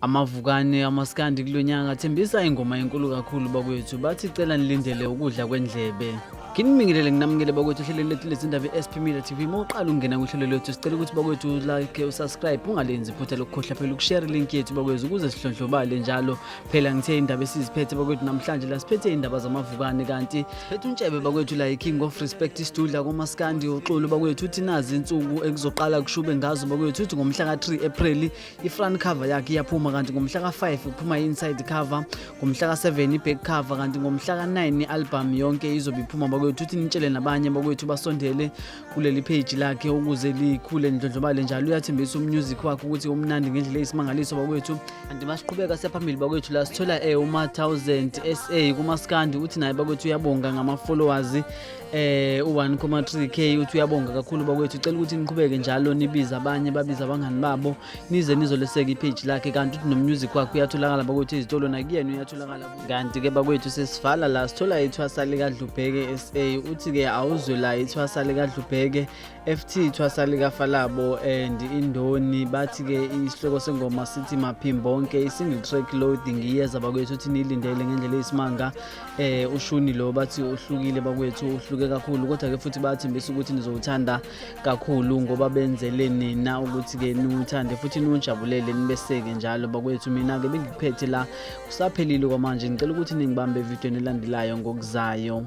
Amavukane amaskandi kulonyaka thembisa ingoma enkulu kakhulu bakwethu, bathi cela nilindele ukudla kwendlebe. Nginibingelele nginamukele bakwethu ohlelweni lethu lezindaba i-SP Media TV. Uma uqala ukungena kuhlelo lethu, sicela ukuthi bakwethu like, usubscribe, ungalenzi iphutha lokukhohlwa phela ukushare link yethu bakwethu ukuze sihlondlobale njalo. Phela ngithe indaba esiziphethe bakwethu namhlanje la, siphethe indaba zamavukane, kanti siphethe uNtshebe bakwethu la, i-King of Respect, isidudla komaskandi uXulu bakwethu. Uthi nazi insuku ekuzoqala kushube ngazo bakwethu. Uthi ngomhla ka-3 April i-front cover yakhe iyaphuma, kanti ngomhla ka-5 kuphuma i-inside cover, ngomhla ka-7 i-back cover, kanti ngomhla ka-9 i-album yonke izobe iphuma bakwethu. Uthi nitshele nabanye bakwethu basondele kuleli page lakhe ukuze likhule ndlondlobale njalo. Uyathembisa umusic wakhe ukuthi umnandi ngendlela eyisimangaliso bakwethu. Kanti masiqhubeka siyaphambili bakwethu la, sithola uma-1000 SA kumaskandi. Uthi naye bakwethu uyabonga ngama-followers u-1,3K. Uthi uyabonga kakhulu bakwethu, ucela ukuthi niqhubeke njalo nibize abanye, babize abangani babo, nize nizoleseka ipage lakhe. Kanti uthi nomusic wakhe uyatholakala bakwethu ezitolo, nakuyena uyatholakala. Kanti-ke bakwethu sesivala la, sithola ithwasa likaDlubheke SA. Uthi-ke awuzwe la, ithwasa likaDlubheke FT, ithwasa likaFalabo and Indoni. Bathi-ke isihloko sengoma sithi Maphimbo Onke, i-single track loading iyeza bakwethu. Uthi niyilindele ngendlela eyisimanga. Ushuni lo bathi uhlukile bakwethu, uhluke kakhulu, kodwa-ke futhi bayathembisa ukuthi nizowuthanda kakhulu ngoba benzele nina ukuthi-ke niwuthande futhi niwujabulele, nibeseke njalo bakwethu. Mina-ke bengikuphethe la, kusaphelile kwamanje. Ngicela ukuthi ningibambe evidweni elandelayo ngokuzayo.